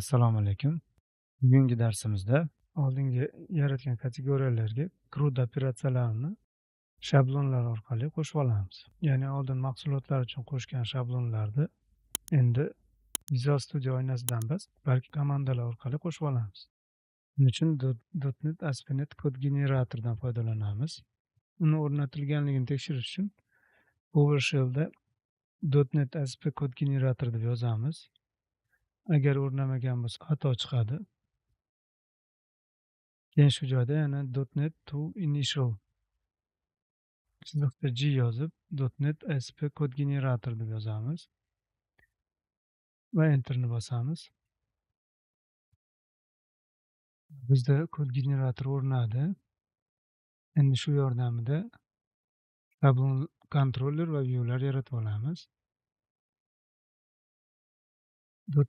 Assalomu alaykum. Bugungi darsimizda oldingi yaratgan kategoriyalarga CRUD operatsiyalarini shablonlar orqali qo'shib olamiz. Ya'ni oldin mahsulotlar uchun qo'shgan shablonlarni endi Visual Studio oynasidan emas, balki komandalar orqali qo'shib olamiz. Buning uchun .NET ASP.NET kod generatordan foydalanamiz. Uni o'rnatilganligini tekshirish uchun PowerShell'da .NET ASP kod generator deb yozamiz. Agar o'rnamagan bo'lsa xato chiqadi. Keyin shu joyda yana .NET to initial chiziqcha G yozib .NET ASP kod generator deb yozamiz va enterni bosamiz. Bizda kod generator o'rnadi. Endi shu yordamida shablon kontroller va viewlar yaratib olamiz.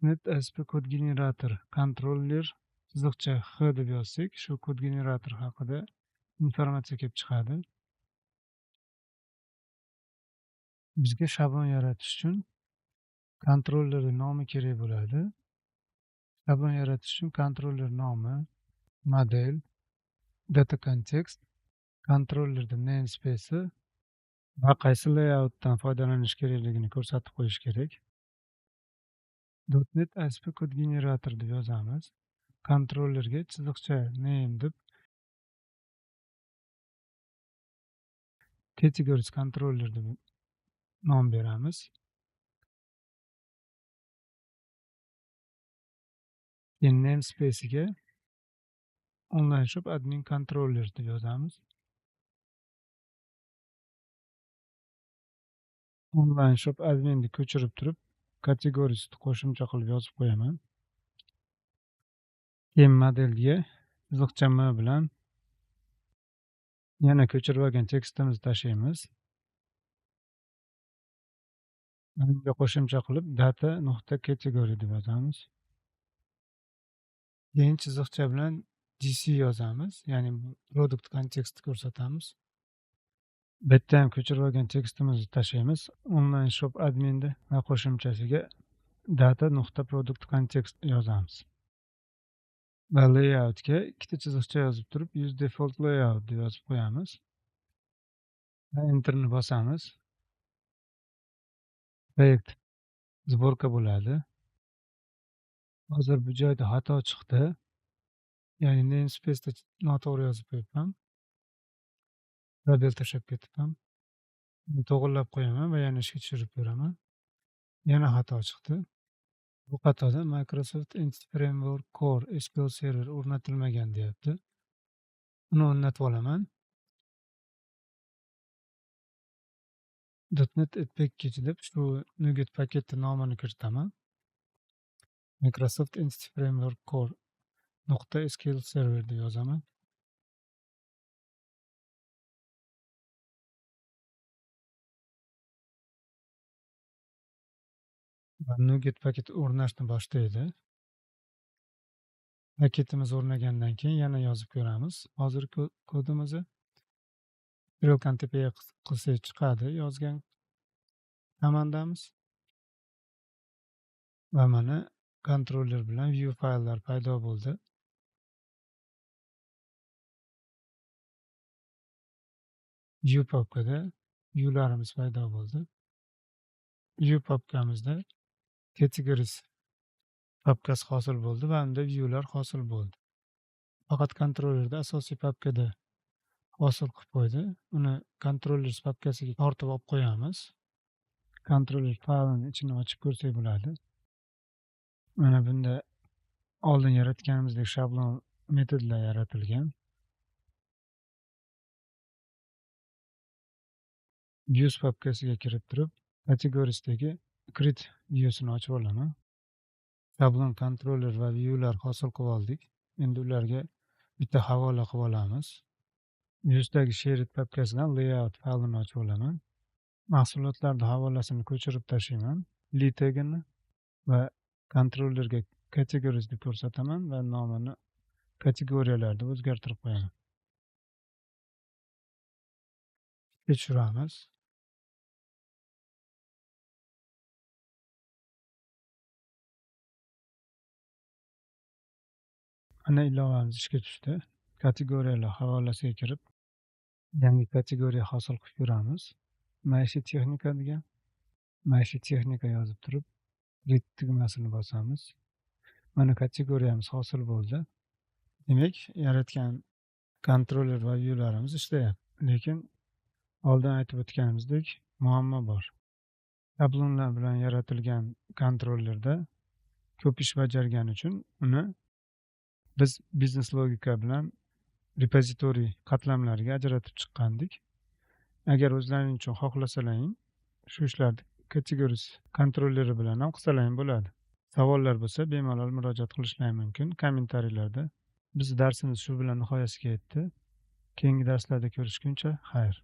.NET ASP kod generator kontroller chiziqcha H deb yozsak, shu kod generator haqida informatsiya kelib chiqadi. Bizga shablon yaratish uchun kontrollerning nomi kerak bo'ladi. Shablon yaratish uchun kontroller nomi, model, data context, kontrollerning namespace'i va qaysi layoutdan foydalanish kerakligini ko'rsatib qo'yish kerak. .NET ASP kod generator deb yozamiz. Kontrollerga chiziqcha name deb categories controller deb nom beramiz. Keyin namespace'iga online shop admin controller deb yozamiz. Online shop adminni ko'chirib turib categoriesni qo'shimcha qilib yozib qo'yaman. Keyin modelga chiziqcha M bilan yana ko'chirib olgan tekstimizni tashlaymiz. Unga qo'shimcha qilib data nuqta category deb yozamiz. Keyin chiziqcha bilan DC yozamiz, ya'ni product contextni ko'rsatamiz. Bu yerda ham ko'chirib olgan tekstimizni tashlaymiz. Online shop adminda va qo'shimchasiga data nuqta product context yozamiz. Va layoutga ikkita chiziqcha yozib turib use default layout deb yozib qo'yamiz. Va enterni bosamiz. Proyekt sborka bo'ladi. Hozir bu joyda xato chiqdi. Ya'ni namespace'da noto'g'ri yozib qo'yibman. Label tashlab ketibman. To'g'rilab qo'yaman va yana ishga tushirib ko'raman. Yana xato chiqdi. Bu xatoda Microsoft Entity Framework Core SQL Server o'rnatilmagan deyapti. Uni o'rnatib olaman. .NET add package deb shu NuGet paketi nomini kiritaman. Microsoft Entity Framework Core nuqta SQL Server deb yozaman. Va NuGet paketi o'rnashni boshlaydi. Paketimiz o'rnagandan keyin yana yozib ko'ramiz. Hozir kodimizni Strelkan tepaga qilsak chiqadi yozgan komandamiz. Va mana kontroller bilan view fayllar paydo bo'ldi. View papkada viewlarimiz paydo bo'ldi. View papkamizda categories papkasi hosil bo'ldi va unda viewlar hosil bo'ldi. Faqat kontrollerda asosiy papkada hosil qilib qo'ydi. Uni controllers papkasiga tortib olib qo'yamiz. Controller faylini ichini ochib ko'rsak bo'ladi. Mana bunda oldin yaratganimizdek shablon metodlar yaratilgan. Views papkasiga kirib turib, categoriesdagi create viewsini ochib olaman. Shablon kontroller va viewlar hosil qilib oldik. Endi ularga bitta havola qilib olamiz. Viewsdagi shared papkasidan layout faylini ochib olaman. Mahsulotlarning havolasini ko'chirib tashlayman. Li tagini va kontrollerga categories deb ko'rsataman va nomini kategoriyalar deb o'zgartirib qo'yaman. Tushiramiz. Mana ilovamiz ishga tushdi. Kategoriyalar havolasiga kirib, yangi kategoriya hosil qilib ko'ramiz. Maishiy texnika degan, maishiy texnika yozib turib, red tugmasini bosamiz. Mana kategoriyamiz hosil bo'ldi. Demak, yaratgan kontroller va viewlarimiz ishlayapti. Lekin oldin aytib o'tganimizdek, muammo bor. Shablonlar bilan yaratilgan kontrollerda ko'p ish bajargani uchun uni biz biznes logika bilan repozitoriy qatlamlariga ajratib chiqqandik. Agar o'zlaring uchun xohlasalaring, shu ishlarni categories kontrolleri bilan ham qilsalaring bo'ladi. Savollar bo'lsa, bemalol murojaat qilishlari mumkin kommentariylarda. Biz darsimiz shu bilan nihoyasiga yetdi. Keyingi darslarda ko'rishguncha xayr.